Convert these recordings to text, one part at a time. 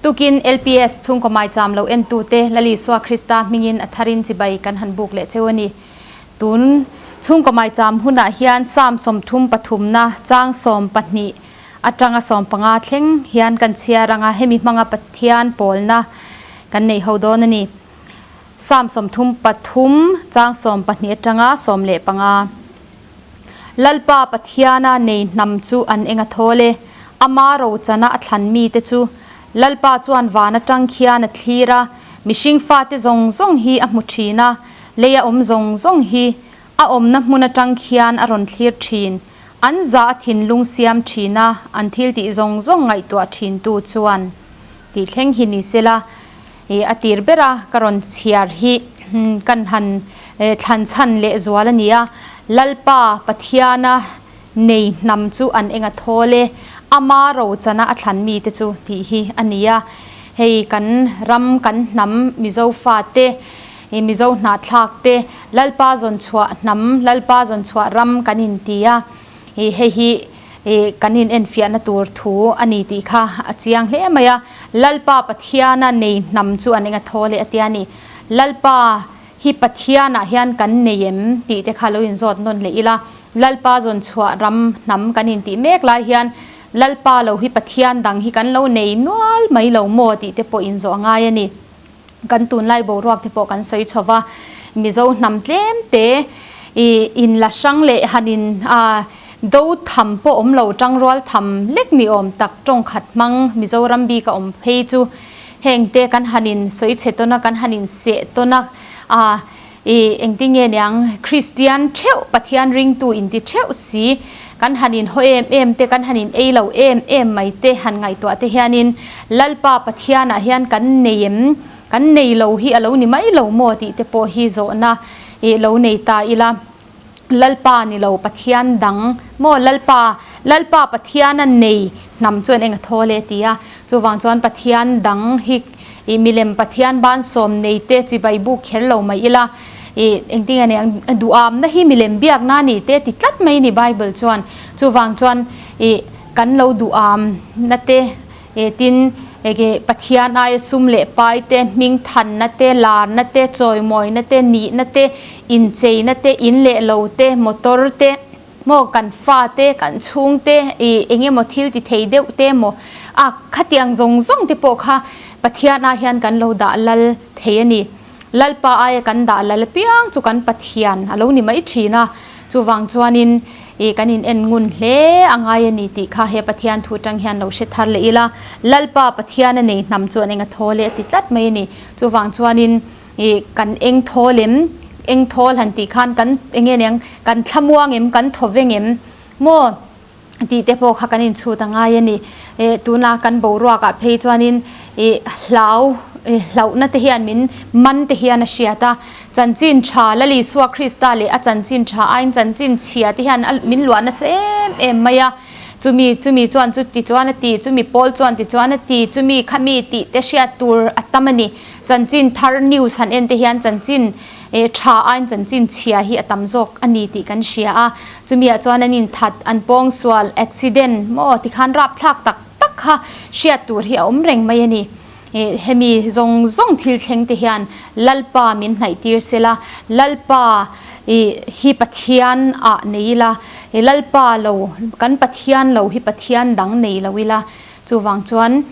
Tukin LPS chhungkaw maicham lo entute Lal Isua Krista hmingin a tharin chibai kan han buk leh cheu a ni. Tun chhungkaw maicham hunah hian Psalm 33 na chang 12 atanga 15 thleng hian kan chhiar anga hemi hmanga Pathian pawlna kan nei ho dawn a ni. Psalm 33 chang 12 atanga 15. Lalpa Pathiana nei hnam chu an eng a thawl e, ama rochana a thlan mite chu. Lalpa chuan van atang khian a thlir a, mihring fate zawng zawng hi a hmu thin a, leia awm zawng zawng hi a awmna hmun atang khian a rawn thlir thin. An za a thinlung siam thin a, an thiltih zawng zawng ngaihtuah thintu chuan tih thleng hi ni sela. I a tir bera ka rawn chhiar hi kan han thlan chhan leh zual a ni a, Lalpa Pathiana nei hnam chu an eng a thawl e, ama rochana a thlan mite chu tih hi a ni a. Hei kan ram kan hnam Mizo fate, Mizo hnahthlak te Lalpa zawn chhuah hnam, Lalpa zawn chhuah ram kan inti a, hei hi I kan in enfiahna tur thu a ni tih kha a chiang hle mai a, Lalpa Pathiana nei hnam chu an eng a thaw leh a tia ni. Lalpa hi Pathianah hian kan nei em tih te kha lo inzawt nawn leh ila, Lalpa zawn chhuah ram hnam kan intih mek lai hian Lalpa lo hi Pathian dang hi kan lo nei nual mai lo maw tih te pawh inzawh a ngai a ni. Kan tunlai boruak te pawh kan sawi chho va, Mizo hnam tlem te i in la hrang leh han in a do tham pawh awm lo tangrual tham lek ni awm tak tawng khat hmang Mizoram bik a awm phei chu heng te kan han in sawi chhe tawn a, kan han in seh tawn a, a I engtin nge niang Kristian theuh Pathian ringtu inti theuh si kan han in haw em em te kan han in ei lo em em mai te han ngaihtuah te hianin Lalpa Pathianah hian kan nei em kan nei lo hi a lo ni mai lo maw tih te pawh hi zawhna i lo nei ta ila Lalpa ni lo Pathian dang maw Lalpa Lalpa Pathiana nei hnam chuan eng a thaw le ti a chuvang chuan Pathian dang hi I milem Pathian ban sawm nei te chibai buk kher lo mai ila, i engtin nge niang duhamna hi milem biakna a ni te ti tlat mai ni Bible chuan. Chuvang chuan i kan lo duhamna te i tin ege Pathian aia sum leh pai te, hming thanna te, larna te, chawimawina te, nihna te, incheina te, in leh lo te, motor te, Maw kan fate, kan chhungte i eng emaw thil ti thei deuh te maw a khatiang zawng zawng te pawh kha Pathian ah hian kan lo dah lal thei a ni. Lalpa aia kan dah lal apiang chu kan Pathian a lo ni mai thin a, chuvang chuanin i kan in en ngun hle a ngai a ni tih kha he Pathian thu atang hian lo hre thar leh ila, Lalpa Pathian a nei hnam chuan eng a thaw leh a ti tlat mai a ni. Chuvang chuanin I kan eng thawl em? Eng thawl han tih khan kan eng nge niang kan thlamuang em? Kan thaw veng em? Maw tih te pawh kha kan inchhut a ngai a ni. E tuna kan boruak ah phei chuanin i hlau i hlauhna te hian min man te hian a hriat a. Chanchin tha Lal Isua Krista leh a chanchin tha aiin chanchin chhia te hian a min luah nasa em em mai a. Chumi chumi chuan chu ti chuan a ti, chumi pawl chuan ti chuan a ti, chumi khami tih te hriat tur a tam a ni. Chanchin thar news han en te hian chanchin tha aiin chanchin chhia hi a tam zawk a ni tih kan hria a, chumi ah chuan an inthat, an pawngsual, accident maw tikhan rapthlak tak tak kha hriat tur hi a awm reng mai a ni. Hemi zawng zawng thil thleng te hian Lalpa min hnaih tir sela, Lalpa hi Pathian ah nei ila, Lalpa lo kan Pathian lo hi Pathian dang nei lo ila, Chuvang chuan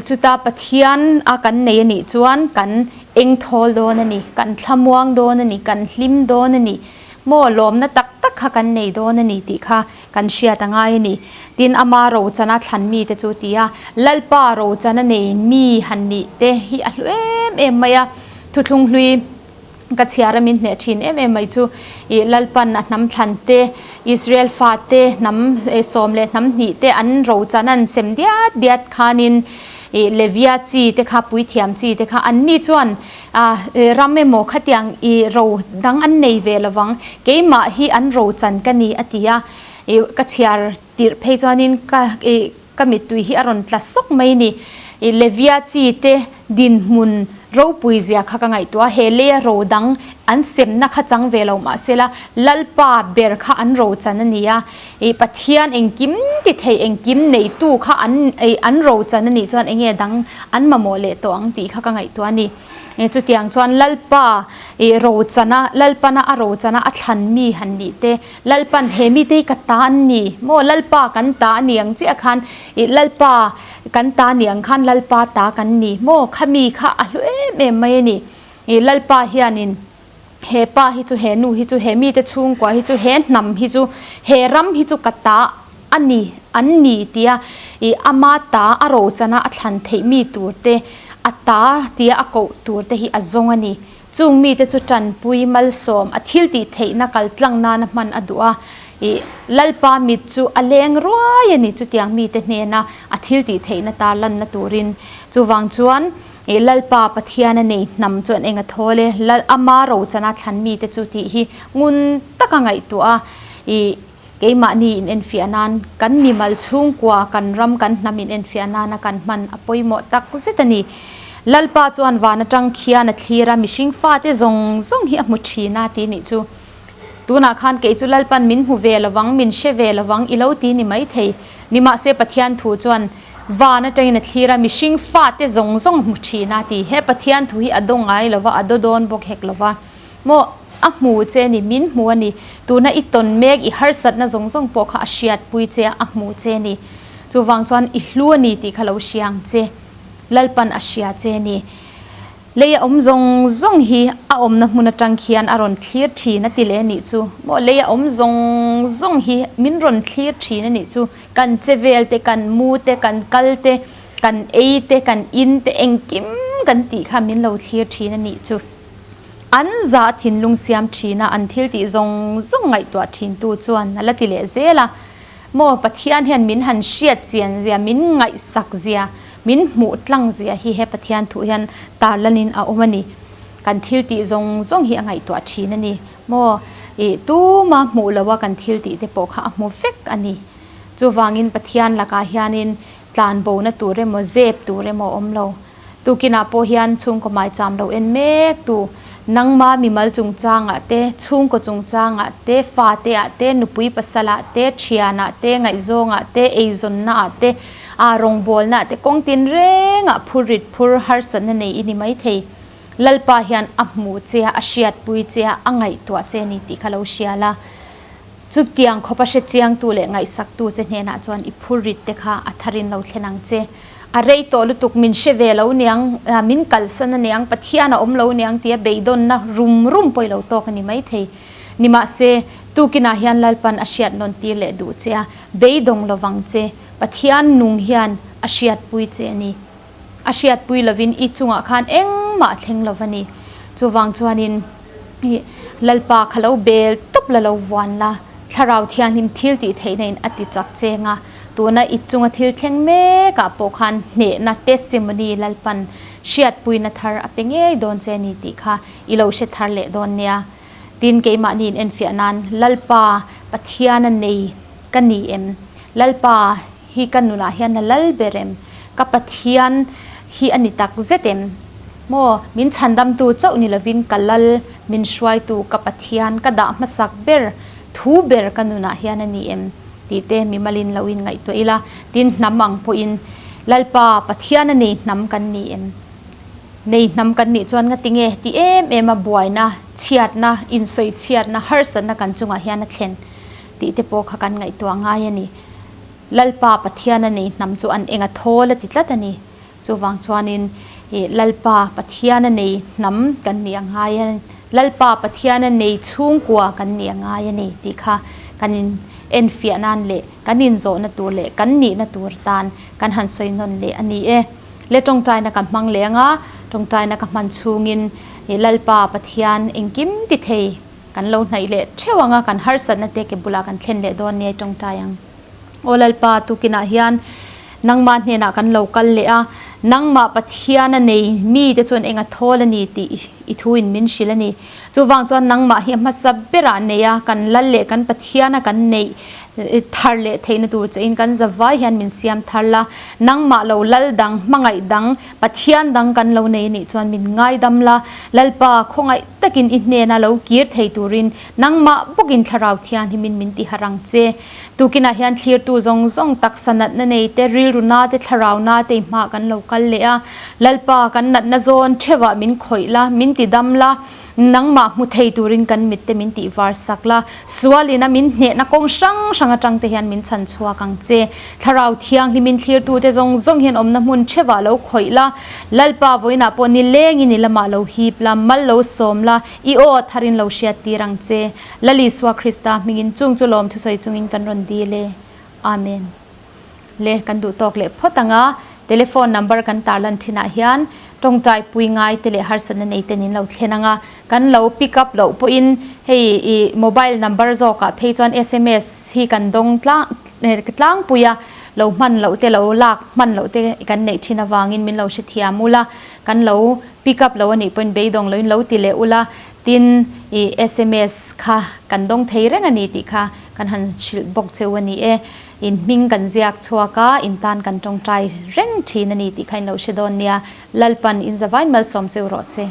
chuta Pathian a kan nei a nih chuan kan eng thawl dawn a ni, kan thlamuang dawn a ni, kan hlim dawn a ni, maw lawmna tak tak kha kan nei dawn a ni tih kha kan hriat a ngai a ni. Tin, ama rochana thlan mite chu ti a, Lalpa rochana nei mi han nih te hi a hlu em em mai a, thuthlung hlui. Ka chhiar a min hneh thin em em mai chu i Lalpan a hnam thlan te, Israel fate hnam sawm leh hnam hnih te an rochan an sem diat diat khanin i Levia chi te kha puithiam chi te kha an ni chuan ram emaw khatiang i ro dang an nei ve lovang keimah hi an rochan ka ni a ti a, i ka chhiar tirh phei chuanin ka i Ka mittui hi a rawn tla sawk mai ni. I Levia chi te dinhmun ropui zia kha ka ngaihtuah a, he leia ro dang An semna kha chang ve lo mahsela Lalpa ber kha an rochan a ni a, ih Pathian engkim ti thei engkim neitu kha an ih an rochan a nih chuan enge dang an mamawh leh tawh ang tih kha ka ngaihtuah a ni. Chutiang chuan Lalpa ih rochana Lalpana a rochana a thlan mi han nih te Lalpan he mite hi ka ta an ni maw Lalpa kan ta a ni ang chiah khan ih Lalpa kan ta ni ang khan Lalpa ta kan ni maw khami kha a hlu em em mai a ni. Ih Lalpa hianin he pa hi chu he nu hi chu he mite chhungkua hi chu he hnam hi chu he ram hi chu ka ta a ni an ni tia ih ama ta a rochana a thlan theih mi tur te a ta tia a koh tur te hi a zawng a ni. Chung mite chu tanpui malsawm a thil tih theihna kal tlang nana hman a duh a ih Lalpa mit chu a leng ruai a ni chutiang mite hnena a thil tih theihna tarlanna turin chuvang chuan I Lalpa Pathian a nei hnam chuan eng a thawl e, Lal ama rochana thlan mite chu tih hi ngun taka ngaihtuah a, i keimahni in enfiah nan, kan mimal chhungkua, kan ram, kan hnam in enfiah nana kan hman a pawimawh tak zet a ni. Lalpa chuan van atang khian a thlir a, mihring fate zawng zawng hi a hmu thin a tih nih chu. Tunah khan kei chu Lalpan min hmu ve lovang, min hre ve lovang i lo ti ni maithei. Nimahse Pathian thu chuan van atangin a thlir a, mihring fate zawng zawng hmu thin a ti. He Pathian thu hi a daw ngai lova, a daw dawn bawk hek lova. Maw, a hmu che a ni, min hmu a ni. Tuna i tawn mek, i harsatna zawng zawng pawh kha a hriatpui che a, a hmu che a ni. Chuvang chuan i hlu a ni tih kha lo hria ang che. Lalpan a hria che a ni. Lei a awm zawng zawng hi a awmna hmun atang khian a rawn thlir thin a ti leh a nih chu. Maw lei a awm zawng zawng hi min rawn thlir thin a nih chu. Kan che vel te, kan mu te, kan kal te, kan ei te, kan in te engkim kan tih kha min lo thlir thin a nih chu. An zah thinlung siam thin a, an thil tih zawng zawng ngaihtuah thin tu chuan a la ti leh zel a. Maw Pathian hian min han hriat chian zia, min ngaihsak zia, min hmuh tlang zia hi he Pathian thuh hian tarlanin a awm a ni. Kan thil tih zawng zawng hi a ngaihtuah thin a ni. Maw ih tuma hmuh loha kan thil tih te pawh kha a hmu vek a ni. Chuvangin Pathian lakah hianin tlanbona tur emaw zep tur emaw a awm lo. Tukinah pawh hian chhungkaw maicham lo en mek tu, nangma mimal chungchangah te, chhungkaw chungchangah te, fate ah te, nupui pasalah te, thianah te, ngaihzawngah te, eizawnnaah te, aa rawngbawlnaah te kawng tin rengah phur rit phur harsatna nei i ni maithei. Lalpa hian a hmuh che a, a hriatpui che a, a ngaihtuah che a ni tih kha lo hria la. Chutiang khawpa hre chiangtu leh ngaihsaktu che hnenah chuan i phur rit te kha a tharin lo thlen ang che. A rei tawh lutuk, min hre ve lo niang, min kalsan a niang, Pathian a awm lo niang tia beidawnna rum rum pawh i lo tawk a ni maithei. Nimahse, tukinah hian Lalpan a hriat nawn tir leh duh che a, beidawng lovang che. Pathian nung hian a hriatpui che a ni. A hriatpui lovin i chungah khan engmah a thleng lo va ni. Chuvang chuanin i Lalpa kha lo bel tawp la lo vuan la, Thlarau Thianghlim thil tih theihna in a ti chak cheng a, tuna i chunga thil thleng mekah pawh khan hnehna, testimony, Lalpan hriatpuina thar a pe ngei dawn che ni tih kha i lo hre thar leh dawn nia. Tin, keimahni in enfiah nan Lalpa Pathiana nei ka ni em? Lalpa hi ka nunah hian a lal ber em? Ka Pathian hi a ni tak zet em? Maw, min chhandamtu chauh ni lovin ka lal, min hruaitu ka Pathian, ka dah hmasak ber, thu ber ka nunah hian a ni em? tih te mimalin lo in ngaihtuah ila, tin hnam ang pawhin Lalpa Pathian a nei hnam kan ni em? Nei hnam kan nih chuan ngati nge ti em em a buaina, chhiatna, insawi chhiatna, harsatna kan chungah hian a thlen tih te pawh kha kan ngaihtuah ngai a ni. Lalpa Pathian a nei hnam chu an eng a thawl a ti tlat a ni. Chuvang chuanin ih Lalpa Pathian a nei hnam kan nih a ngai a, Lalpa Pathian a nei chhungkua kan nih a ngai a ni tih kha kan in enfiah nan leh kan inzawhna tur leh kan nihna tur tan kan han sawi nawn leh a ni e. Le tawngtaina ka hmang leh anga, tawngtaina ka hman chhungin ih Lalpa Pathian engkim ti thei kan lo hnaih leh theuh anga kan harsatna te ke bulah kan thlen leh dawn nia i tawngtai ang. Aw Lalpa, tukinah hian nangmah hnenah kan lo kal leh a, nangmah Pathian a nei mite chuan eng a thawl a ni tih i thuin min hrilh a ni. Chuvang chuan nangmah hi a hmasa berah nei a, kan Lal leh kan Pathiana kan neih Thar leh theihna tur che in kan zavai hian min siam thar la, nangmah lo lal dang, hmangaih dang, Pathian dang kan lo nei nih chuan min ngaidam la, Lalpa khawngaih takin i hnena lo kir thei turin nangmah bawkin Thlarau Thianghlimin min ti harh ang che. Tukinah hian thlirtu zawng zawng taksa natna nei te, rilru na te, thlarau na te i hmaah kan lo kal leh a, Lalpa kan natna zawn theuhah min khawih la, min ti dam la, Nangmah hmu thei turin kan mitte min tih var sak la, sualin a min hnehna kawng hrang hrang atang te hian min chhan chhuak ang che. Thlarau Thianghlimin thlirtute zawng zawng hian awmna hmun theuhah lo khawih la, Lalpa vawiinah pawh nilengin i lamah lo hip la, mal lo sawm la, i aw a tharin lo hriat tir ang che. Lal Isua Krista hmingin chung chu lawm thusawi chungin kan rawn dil e. Amen. Le kan duh tawk leh phawt ang a, telephone number kan tarlan thinah hian tawngtai pui ngai te leh harsatna nei ten in lo thlen ang a, kan lo pick up loh pawhin hei i mobile number zawkah phei chuan sms hi kan dawng tlang tlangpui a, lo hman loh te lo lak hman loh te kan neih thin avangin min lo hrethiam ula, kan lo pick up lo a nih pawhin beidawng loin lo ti leh ula, tin i sms kha kan dawng thei reng a ni tih kha kan han hrilh bawk cheu a ni e. In hming kan ziak chhuak a, in tan kan tawngtai reng thin a ni tih kha in lo hre dawn nia. Lalpan in zavain malsawm cheu rawh se.